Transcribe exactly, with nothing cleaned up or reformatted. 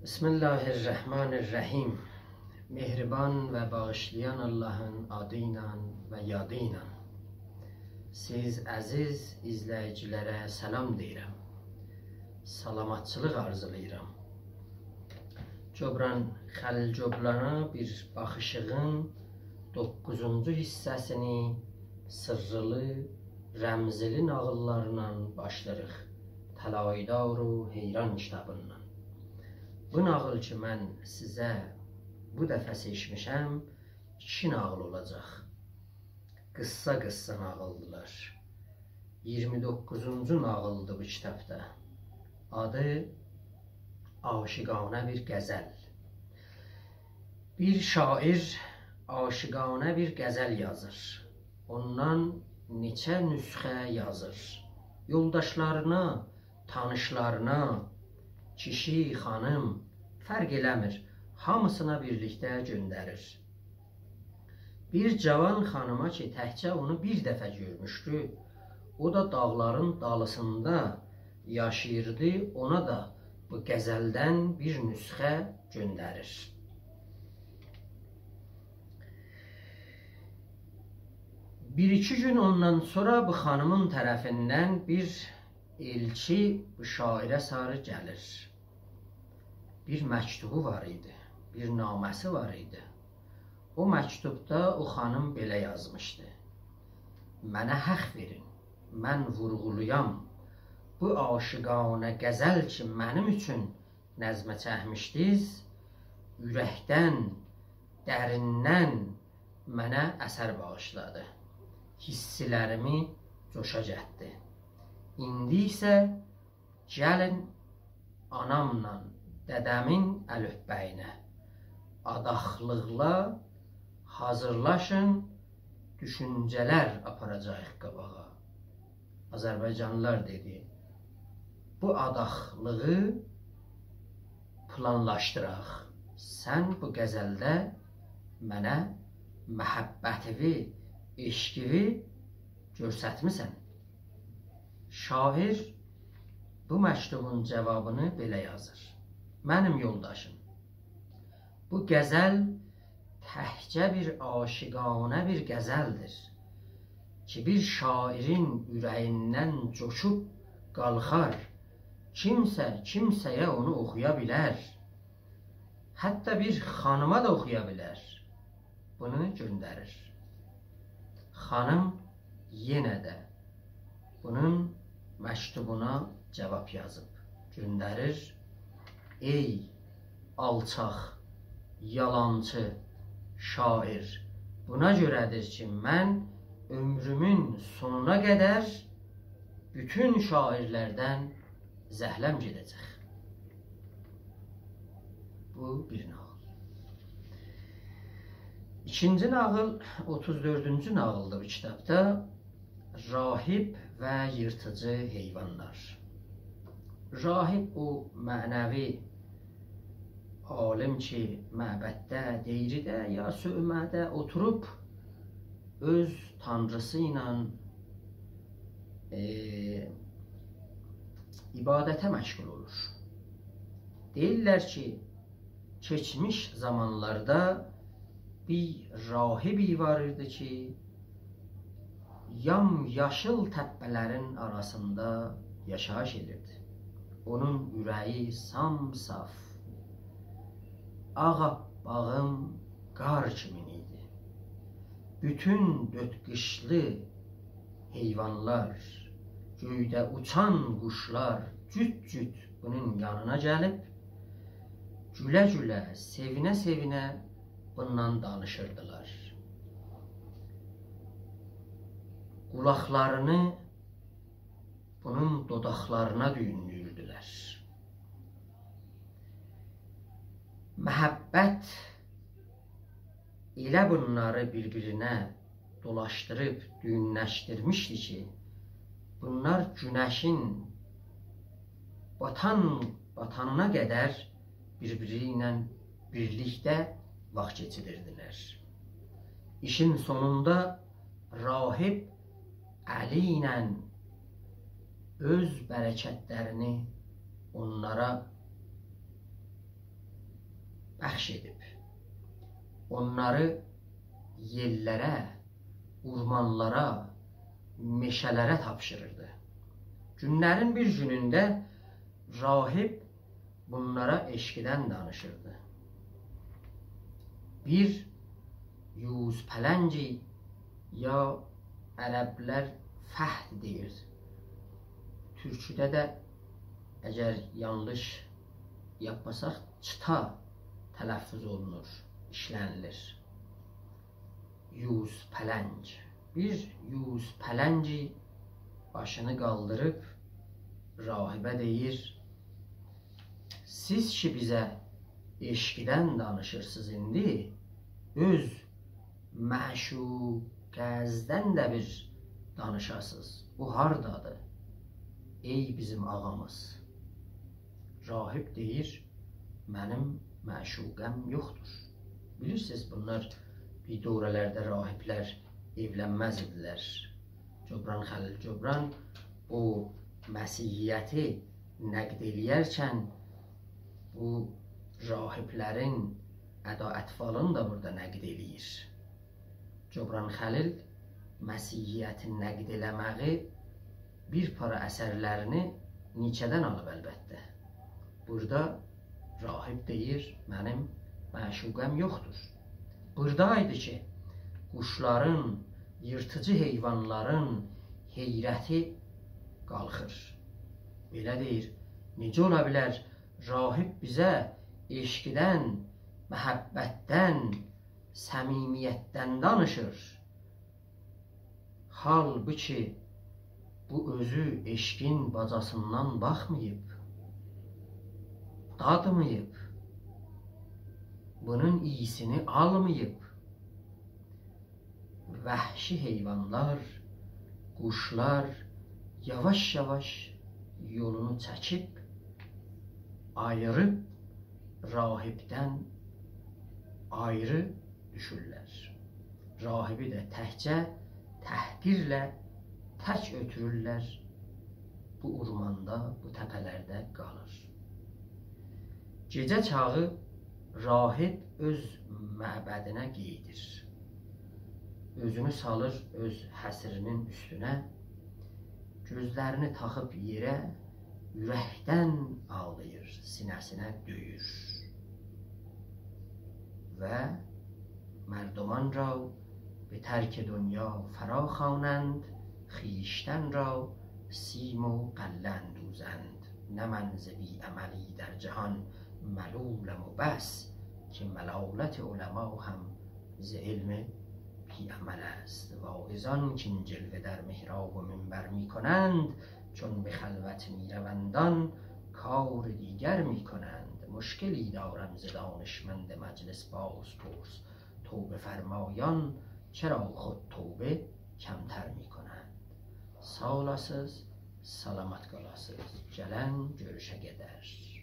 بسم الله الرحمن الرحیم. مهربان و باغیشلایان آللاهین آدی ایله و یادی ایله. سیز عزیز ایزله‌ییجی‌لره سلام دئییرم. سلامتچیلیق آرزولاییرام. جبران خلیل جبرانا بیر باخیشیغین دوققوزونجو حیصه‌سینی سیرلی، رمزلی ناغیللارلا باشلاییریق. طلایه‌دار و حیران کیتابیندان. بو ناغیل کی، من سیزه بو دفعه سئچمیشم، ایکی ناغیل اولاجاق. قیسسا-قیسسا ناغیلدیلار. ایگیرمی دوققوزونجو ناغیلدیر بو کیتابدا. آدی عاشقانه بیر غزل. بیر شاعر عاشقانه بیر غزل یازیر. اوندان نئچه نسخه یازیر. یولداشلارینا، تانیشلارینا، کیشی، خانیم، فرق ائله‌میر، هامیسینا بیرلیکده گؤندریر. بیر جاوان خانیما کی، تکجه اونو بیر دفعه گؤرموشدو، او دا داغلارین دالیسیندا یاشاییردی، اونا دا بو غزلدن بیر نسخه گؤندریر. بیر-ایکی گون اوندان سونرا بو خانیمین طرفیندن بیر ائلچی بو شاعره ساری گلیر. بیر مکتوبو وار ایدی، بیر نامه‌سی وار ایدی. او مکتوبدا او خانیم بئله یازمیشدی: «منه حق وئرین، من وورغولایام، بو عاشقانه غزل کی، منیم اوچون نظمه چکمیشدینیز، اورکدن، دریندن منه اثر باغیشلادی. حیسلریمی جوشا گتدی. ایندی ایسه گلین آناملا دده‌مین ال‌اؤپمه‌یینه. آداخلیقلا حاضیرلاشین، دوشونجه‌لر آپاراجاغیق قاباغا.» آذربایجانلیلار دئدی: «بو آداخلیغی پلانلاشدیراق. سن بو غزلده منه محبتیوی، عشقیوی گؤسترمیسن.» شاعر بو مکتوبون جاوابینی بئله یازیر: «منیم یولداشیم، بو غزل تکجه بیر عاشقانه بیر غزلدیر کی، بیر شاعرین اوره‌ییندن جوشوب قالخار. کیمسه کیمسه‌یه اونو اوخویا بیلر. حتی بیر خانیما دا اوخویا بیلر.» بونو گؤندریر. خانیم یئنه ده بونون مکتوبونا جاواب یازیب گؤندریر: «ای آلچاق، یالانچی شاعر، بونا گؤره‌دیر کی، من عؤمرومون سونونا قدر بوتون شاعرلردن زهله‌م گئده‌جک.» بو بیر ناغیل. ایکینجی ناغیل، اوتوز دؤردونجو ناغیلدیر بو کیتابدا. راهب و ییرتیجی حیوانلار. راهب او معنوی عالیم کی، معبدده، دئییرده یا صومعه‌ده اوتوروب اؤز تانریسی ایله، ائ، عبادته مشغول اولور. دئییرلر کی، کئچمیش زامانلاردا بیر راهبی وار ایدی کی، یام‌یاشیل تپه‌لرین آراسیندا یاشاییش ائدیردی. اونون اوره‌یی سام‌صاف، آغ‌آپپاغیم قار کیمین ایدی. بوتون دؤرد قیچلی حیوانلار، گؤیده اوچان قوشلار جوت-جوت بونون یانینا گلیب، گوله-گوله، سئوینه-سئوینه بوننان دانیشیردیلار. قولاقلارینی بونون دوداقلارینا دویونله‌ییردیلر. محبت ائله بونلاری بیر-بیرینه دولاشدیریب دویونلشدیرمیشدی کی، بونلار گونشین باتان، باتانینا قدر بیر-بیری ایله بیرلیکده واخت کئچیریردیلر. ایشین سونوندا راهب الی ایله اؤز برکتلرینی اونلارا بخش ائدیب. اونلاری یئللره، اورمانلارا، مئشه‌لره تاپشیریردی. گونلرین بیر گونونده راهب بونلارا عشقدن دانیشیردی. بیر یوز پلنگی، یا عربلر فهد دئییر. تورکوده ده، اگر یانلیش یاپماساق، چیتا تلفظ اولونور، ایشله‌نیلیر. یوز پلنگ. بیر یوز پلنگی باشینی قالدیریب راهبه دئییر: «سیز کی بیزه عشقدن دانیشیرسینیز، ایندی اؤز معشوقه‌زدن ده بیر دانیشاسینیز. او هاردادیر، ای بیزیم آغامیز؟» راهب دئییر: «منیم معشوقه‌م یوخدور.» بیلیرسینیز، بونلار بیر دوره‌لرده راهبلر ائولنمز ایدیلر. جبران خلیل جبران بو مسیحیتی نقد ائله‌یرکن بو راهبلرین ادا اطوارینی دا بورادا نقد ائله‌ییر. جبران خلیل مسیحیتی نقد ائله‌مه‌یی بیر پارا اثرلرینی نیچه‌دن آلیب البته. بورادا راهب دئییر: «منیم معشوقه‌م یوخدور.» بورادا ایدی کی قوشلارین، ییرتیجی حیوانلارین حیرتی قالخیر. بئله دئییر: «نئجه اولا بیلر راهب بیزه عشقدن، محبتدن، صمیمیتدن دانیشیر؟ حالبوکی بو اؤزو عشقین باجاسیندان باخماییب، دادماییب، بونون اییسینی آلماییب.» وحشی حیوانلار، قوشلار یاواش-یاواش یولونو چکیب، آییریب راهبدن آیری دوشورلر. راهبی ده تکجه تحقیرله تک اؤتورورلر. بو اورماندا، بو تپه‌لرده قالیر. گئجه چاغی راهب اؤز معبدینه قئییدیر. اؤزونو سالیر اؤز حصیری‌نین اوستونه، گؤزلرینی تاخیب یئره، اورکدن آغلاییر، سینه‌سینه دؤیور. و مردمان را به ترک دنیا فراخوانند، خویشتن را سیم و غله اندوزند. نه من ز بی‌عملی در جهان ملولم و بس، که ملالت علما هم ز علم بی‌عمل است. واعظان کاین جلوه در محراب و منبر می‌کنند، چون به خلوت می‌روند آن کار دیگر می‌کنند. مشکلی دارم ز دانشمند مجلس باز پرس، توبه فرمایان چرا خود توبه کمتر می‌کنند؟ ساغ اولاسینیز، سلامت قالاسینیز. گلن گؤروشه قدر.